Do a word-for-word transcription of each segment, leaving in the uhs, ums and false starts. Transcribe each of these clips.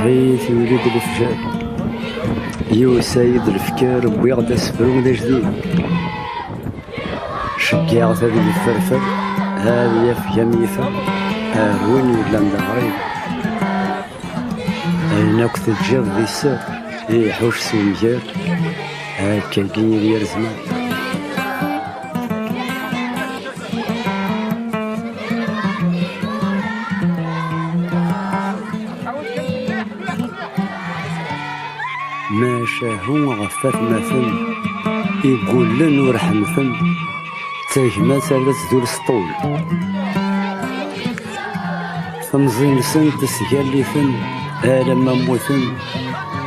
Ay tuli-d lefjer, yusa-yi-d lefker, wwiɣ-d asefru d ajdid. Ceggiɛet ad yefferfer, ad yafeg am yifer, ar win yellan d aɣrib. Ayen akk teǧǧiḍ di sser, iḥuc s umger, akkagi i d yir zzman. Macahu ɣef watmaten igullen ur ḥemmten, d tagmat ara tdul s ṭṭul. Temẓi-nsen tesgall-iten alamma mmuten,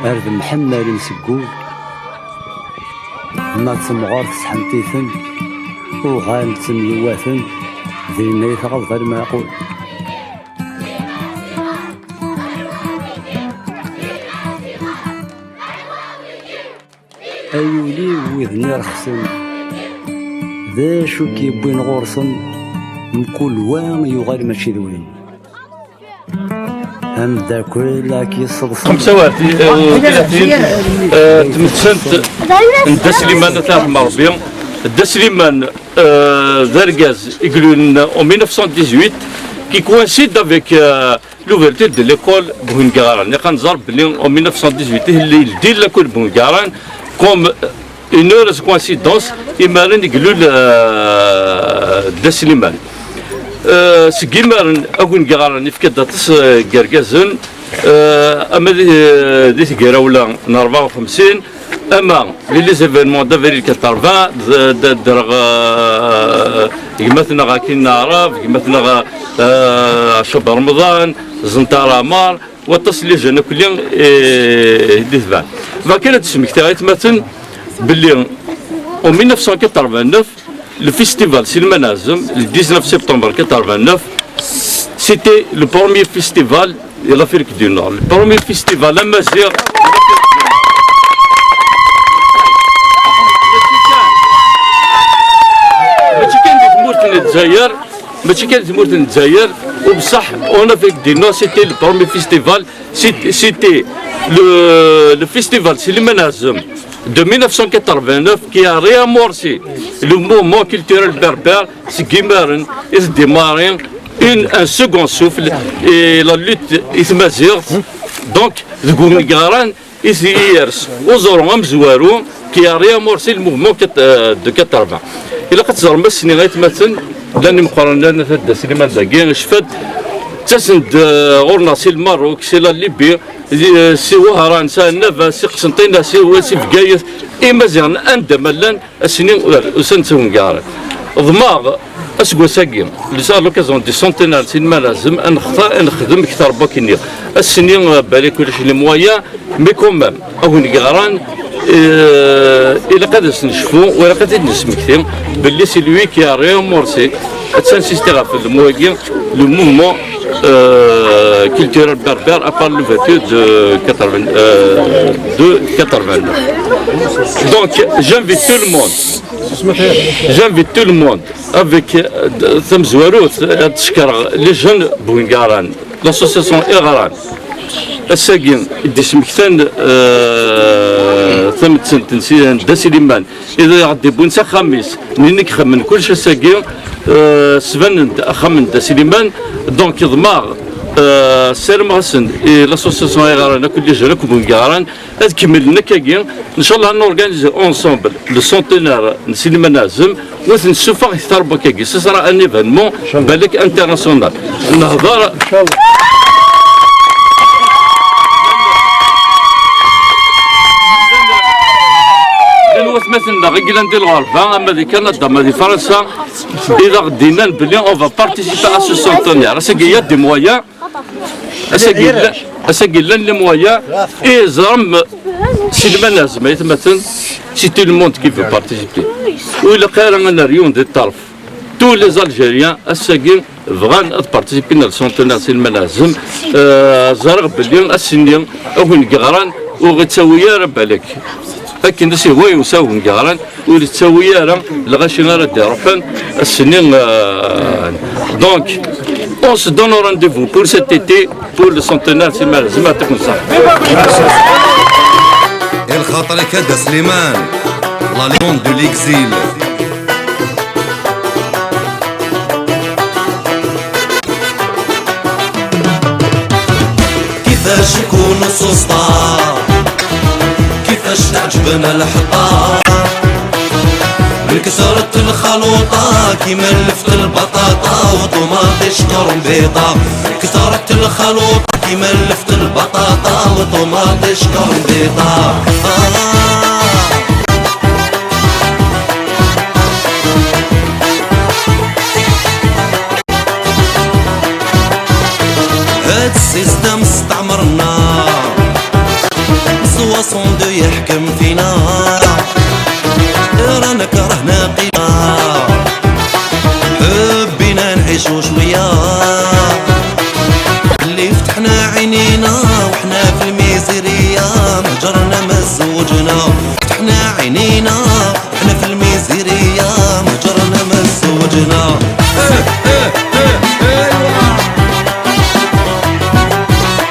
ar d mḥemmalen seg wul. Ma d temɣart sḥent-iten, uɣal ttemyiwaten, dinna i tɣelḍ lmeɛqul. Ay ul-iw widen irexsen, d acu k-yewwin ɣur-sen? Mkul wa yuɣal mačči d win. Ameddakel ad k-yesseḍsen. Xemsa u tlatin, eh, tmettant n Dda Sliman, ad t-yerḥem Rebbi. Dda Sliman, euh, d argaz i ilulen en mille neuf cent dix-huit, qui coïncide avec, euh, l'ouverture de l'école Buhungaran. Ilaq ad nẓer belli en mille neuf cent dix-huit i yeldi l'école Buhungaran comme une heureuse coïncidence, imaren i ilul, euh, Dda Sliman. Euh, seg imaren, Abuhungaran yefka-d aṭas, euh, n yergazen, euh, ama di, di tgrawla n rebɛa u xemsin, ama di les événements d'avril quatre-vingts, d-, d-, ddreɣ, euh, gma-tneɣ Akin Aɛrab, gma-tneɣ, euh, Acab Remḍan, Zentar Amar, waṭas n les jeunes akk-nni, eh, i d-itebɛen. Bɣiɣ kan ad d-smektiɣ aytmaten belli en mille neuf cent quatre-vingt-neuf, le festival Slimane Azem, le dix-neuf septembre quatre-vingt-neuf, c'était le premier festival de l'Afrique du Nord, le premier festival amaziɣ. Mačči kan di tmurt n Lezzayer, mačči kan di tmurt n Lezzayer, u bṣaḥ, en Afrique du Nord, c'était le premier festival, c'était, c'était le, le festival Slimane Azem de mille neuf cent quatre-vingt-neuf qui a réamorcé le mouvement culturel berbère, seg imaren i tdimari une, un second souffle et la lutte i tmaziɣt. Donc, deg Buhungaran, i t-yers uẓru amezwaru qui a réamorcé le mouvement quat-, euh, de quatre-vingts. Ilaq ad teẓrem ass-nni aytmaten, llan imeqqranen n At Dda Sliman dagi, cfan-d, ttasen-d, euh, ɣur-neɣ si Lmerruk, si la Libye, euh, si Wehran, si Ɛennaba, si Qsenṭina, si, si Bgayet, Imaziɣen anda ma llan, ass-nni usan-d s Buhungaran. Ḍmeɣ aseggas-agi, à l'occasion du centenaire n Slimane Azem, ad nextar, ad nexdem kter n wakk-nni. Ass-nni, euh, balak ulac les moyens, mais quand même, Abuhungaran, euh, ilaq ad as-necfu, u ilaq ad t-id-nesmekti, belli c'est lui qui a réamorcé, ad tinsisti ɣef le mot-agi, le mouvement, euh, culturel berbère à part l'ouverture de quatre-vingts, euh, de quatre-vingt-neuf. Donc, j'invite tout le monde, j'invite tout le monde avec, euh, tamezwarut, ad cekkreɣ les jeunes Buhungaran, l'association Iɣran. Ass-agi i d-ismektan, euh, tamettant n Si-, n Dda Sliman, i d aɣ-d-iwwin s axxam-is, nni-, nekk xemmen kullec ass-agi, euh, sbanen-d axxam n Dda Sliman, donc ḍmeɣ, euh, ssarameɣ-asen i l'association Iɣran akk, les jeunes akk Buhungaran, ad kemmlen akkagi, ncallah ad norganize ensemble le centenaire n Slimane Azem, u ad t-nessufeɣ kter n wakk-agi. Ce sera un événement, ncallah, balak international. Nehḍer. Ncallah. Llan watmaten-nneɣ i yellan di lɣerba, ama di Kanada, ama di Fransa, i d aɣ-d-yennan belli on va participer à ce centenaire. Ass-agi, il y a des moyens. Ass-agi llan, ass-agi llan les moyens. I ẓrem Slimane Azem, aytmaten, c'est tout le monde qui veut participer. Ur ilaq ara ad nerr yiwen di ṭṭerf. Tous les Algériens, ass-agi, bɣan ad participer dans le centenaire Slimane Azem. Euh, ẓriɣ belli ass-nni, Abuhungaran ur ɣ-ittawi ara balak. Akken d asihwa yusa Abuhungaran, ur ittawi ara lɣaci ara d-iruḥen ass-nni, euh, donc, On se donne rendez-vous pour cet été, pour le centenaire, si ma, si ma te concerne. الخاطر كذا سليمان، la légende de l'exil. كيفاش نكون سوسطار؟ كيفاش تعجبنا الحطة؟ من كثرة الخلوطة كيما لفت البطاطا وطوماطي شكر بيضة. من كثرة الخلوطة كيما لفت البطاطا وطوماطي شكر بيضة. آه. هاد السيستم استعمرنا، soixante-deux يحكم فينا، رانا كرهنا قينا، حبينا نعيشو شوية، اللي فتحنا عينينا وحنا في الميزيرية، ما هجرنا ما زوجنا، فتحنا عينينا. حنا في الميزيرية ما هجرنا ما تزوجنا. إيه، إيه، إيه، إيوا.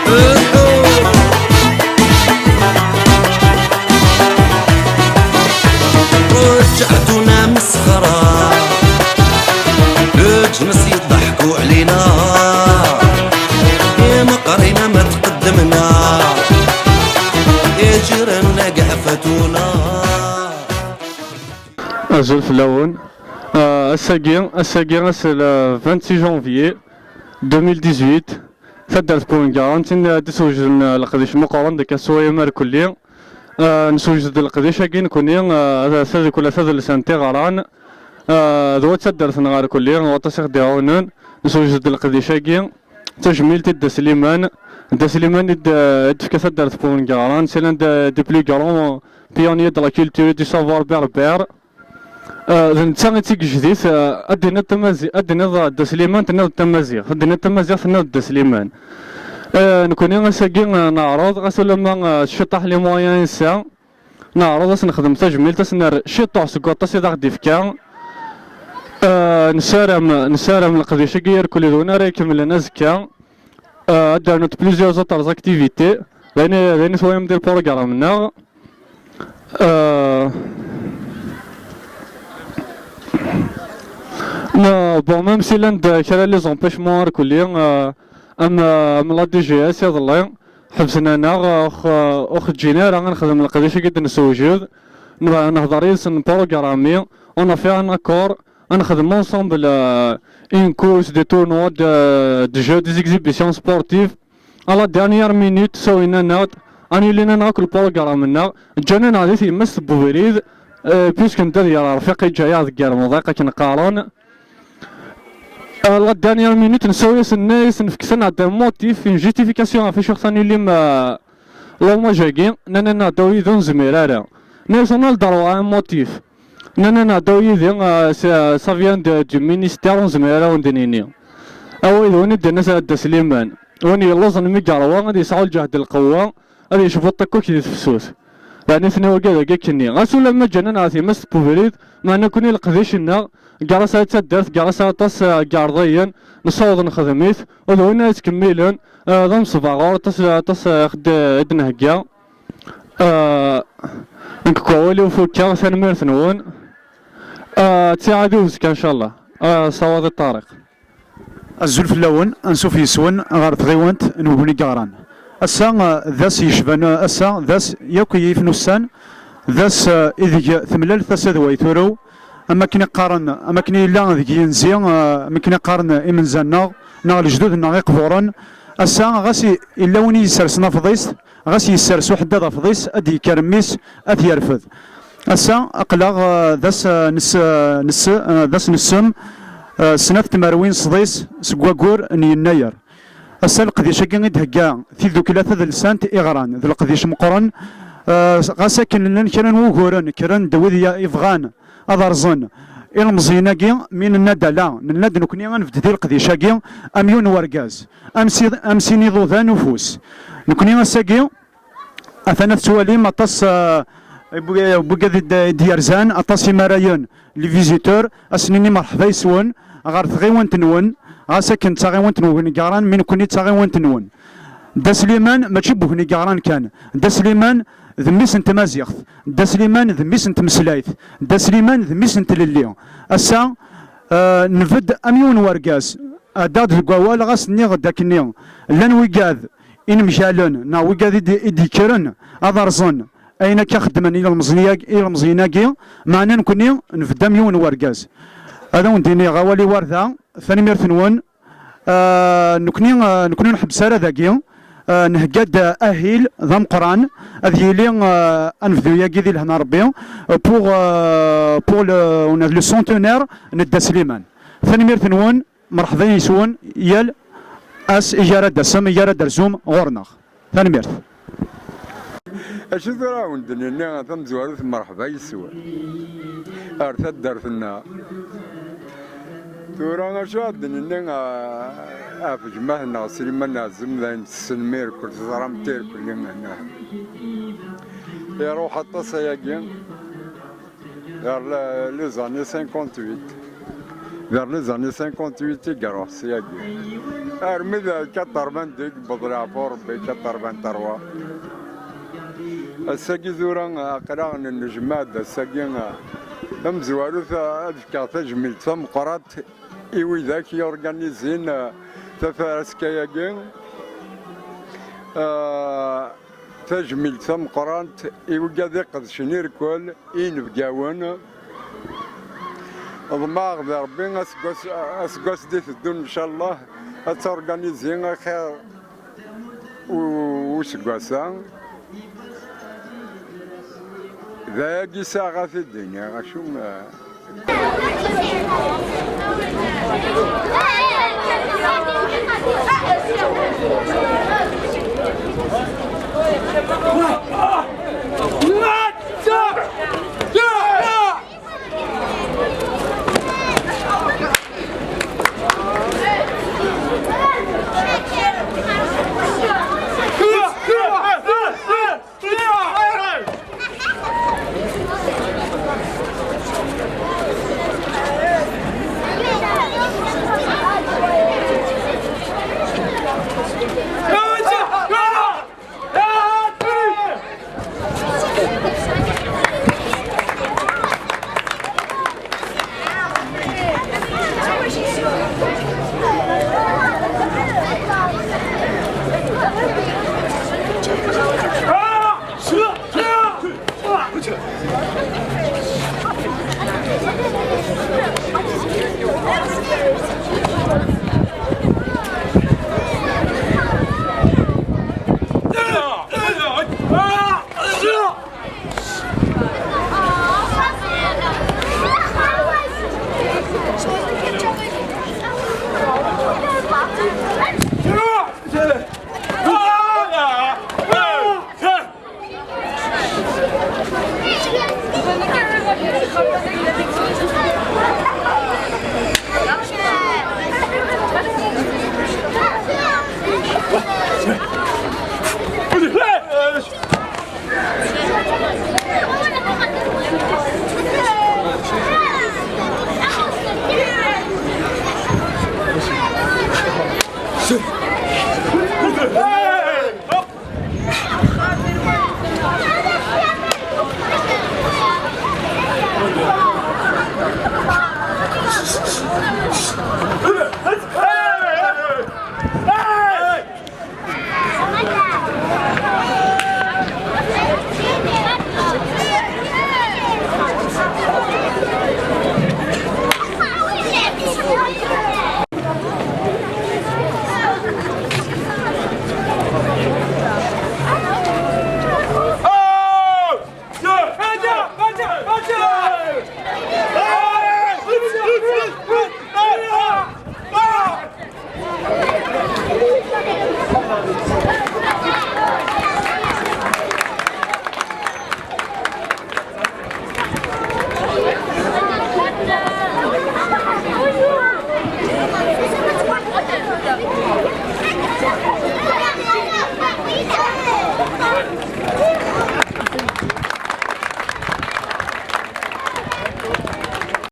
إيه، إيه. رجعتونا مسخرة، الجنس يضحكوا علينا، يا ما قرينا ما تقدمنا، يا جيراننا كاع فاتونا. Azul fell-awen. Ah, ass-agi, ass-agi, ass le vingt-six janvier deux mille dix-huit, taddart Bungara, tin d-iswejden leqdic meqqren deg aswayem irkelli. Ah, neswejed leqdic-agi nekni, ah, tadukla tadelsant Iɣran, ah, d wa d taddart-nneɣ irkelli, waṭas i ɣ-d-iɛawnen. Neswejed leqdic-agi, tajmilt i Dda Sliman. Dda Sliman i d-, i d-tefka taddart Bungara, c'est l'un des, des plus grands pionniers de la culture et du savoir berbère. Ah, d netta i d tigejdit, ah, ad d-tiniḍ tamazi-, ad d-tiniḍ Dda Sliman, tenniḍ d tamaziɣt, ad d-tiniḍ tamaziɣt, tenniḍ Dda Sliman. Ah, nekni ass-agi, ah, neɛreḍ, ɣas ulamma, ah, ciṭṭaḥ les moyens i nesɛa, neɛreḍ ad s-nexdem tajmilt, ad s-nerr ciṭṭuḥ seg waṭas i d aɣ-d-ifka. Ah, nessaram, nessaram leqdic-agi irkelli d win ara ikemmlen azekka. Ah, ad d-rnunt plusieurs autres activités. D ayen, d ayen i twayem di lprogram-nneɣ. Ah, na, bon, même si llan-d kra les empêchements irkelli, ah, am, am la D G S iḍelli, ḥebsen-aneɣ, ah, ur ɣ-, ur ɣ-ǧǧin ara ad nexdem leqdic-agi d-nessewjed. Nebɣa nehder yid-sen programmi, on a fait un accord, ad nexdem ensemble, euh, une course, des tournois de, de jeux, des exhibitions sportives. À la dernière minute, sawin-aneɣ-d, annulin-aneɣ akk lprogram-nneɣ, ǧǧan-aneɣ di tyemmest n ubrid, euh, puisque nedda d yir rfiq iǧǧa-yaɣ deg yir mḍiq, akken qqaren. À la dernière minute, nessawi-asen, nessawi-asen, fket-aneɣ-d un motif, une justification ɣef acu i ɣ-tannulim, euh, l'hommage-agi, nnan-aneɣ-d awi-d ur nezmir ara. Nnan-as, on a le droit à un motif. Nnan-aneɣ-d awi-d, euh, ça, ça vient de, du ministère, ur nezmir ara ad wen-d-nini. Awi-d win i d-yenna Dda Sliman, win yelluẓen mi yeṛwa ad yesɛu lǧehd lqewwa, ad yecbu ṭṭikkuk di tefsut. Yeɛni tniwagi dagi akkenni. Ɣas ulamma ǧǧan-aneɣ ɣer tyemmest n ubrid, meɛna nekkni leqdic-nneɣ, gar-as ar taddart, gar-as ar aṭas, eh, n yiɛerḍiyen, nessaweḍ nexdem-it, u d win ara yettkemmilen, eh, d amesbaɣur, aṭas, aṭas, eh, i ɣ-d-, i d-nhegga. Eh, nekk deg wawal-iw fukkeɣ, tanemmirt-nwen. Eh, ttiɛad i uzekka, ncallah. Eh, ṣṣawaḍ i Ṭariq. Azul fell-awen, ansuf yes-wen ɣer tɣiwant n Webnig Aɣran. Ass-a, eh, d ass yecban, eh, ass-a d ass yakk i yifen ussan, d ass, eh, ideg temlal tasa d way turew, am akken i qqaren, am akken yella deg yinzi, eh, am akken i qqaren imenza-nneɣ, neɣ lejdud-nneɣ iqburen. Ass-a, ɣas i-, yella win i yessersen afḍis, ɣas yessers uḥeddad afḍis, ad d-yekker mmi-s, ad t-yerfed. Ass-a, aql-aɣ, eh, d ass, eh, ness-, eh, ness-, eh, d ass nessem, eh, snat tmerwin sḍis seg waggur n yennayer. Ass-a, leqdic-agi i d-thegga tidukla tadelsant Iɣran, d leqdic meqqren, eh, ɣas akken llan kra n wuguren, kkren-d wid ya-, yebɣan ad rẓen ilmeẓyen-agi, mi nenna-d ala, nenna-d nekkni ad nebded i leqdic-agi am yiwen n wergaz, am si-, am sin iḍudan ufus. Nekkni ass-agi, atan ad tettwalim aṭas, eh, n wigad i d-, i d-yerzan, aṭas imarayen, les visiteurs, ad sen-nini merḥba yes-wen ɣer tɣiwant-nwen, ɣas akken d taɣiwant n Wegnigaran, mi nekkni d taɣiwant-nwen. Dda Sliman mačči n Wegnigaran kan. Dda Sliman d mmi-s n tmaziɣt. Dda Sliman d mmi-s n tmeslayt. Dda Sliman d mmi-s n tlelli. Ass-a, eh, nbedd am yiwen n wergaz. Ɛeddaɣ-d deg wawal, ɣas nniɣ-d akkenni llan wigad inemgalen, neɣ wigad i d-, i d-yekkren ad rẓen ayen akka xeddmen ilemẓi-, ilemẓiyen-agi, meɛna nekkni nbedd am yiwen n wergaz. Ad awen-d-iniɣ awal i warda, tanemmirt-nwen. Ah, nekkni, ah, nekkni ur nḥebbes ara dagi. Ah, nhegga-d ahil d ameqqran, ad yili, ah, anebdu-yagi di lehna Rebbi, pour, ah, pour le, on a le centenaire n Dda Sliman. Tanemmirt-nwen, merḥba yes-wen yal ass i ara d-tasem, i ara d-terzum ɣur-neɣ. Tanemmirt. Acu tura ad wen-d-nini tamezwarut, merḥba yes-wen ar taddart-nneɣ. Tura acu ad d-nini, ah, ɣef gma-tneɣ Sliman Ɛzem, d ayen tessnem irkel, teẓram irkelli-nneɣ. Iruḥ aṭas ayagi. Vers le-, les années cinquante-huit. Vers les années cinquante-huit i iruḥ syagi. Armi d quatre-vingt-deux i yewweḍ leɛfu Rebbi, quatre-vingt-trois. Ass-agi tura aql-aɣ nennejmaɛ-d ass-agi tamezwarut, ad fkeɣ tajmilt tameqqrant i widak yurganizin, eh, tafaska-agi. Eh, tajmilt tameqqrant i wigad iqedcen irkel, i yinebgawen. Ḍemɛeɣ di Rebbi aseggas, aseggas d-iteddun, ncallah, ad turganizi axir u-, useggas-a. D ayagi sɛiɣ ad t-id-iniɣ, acu, eh,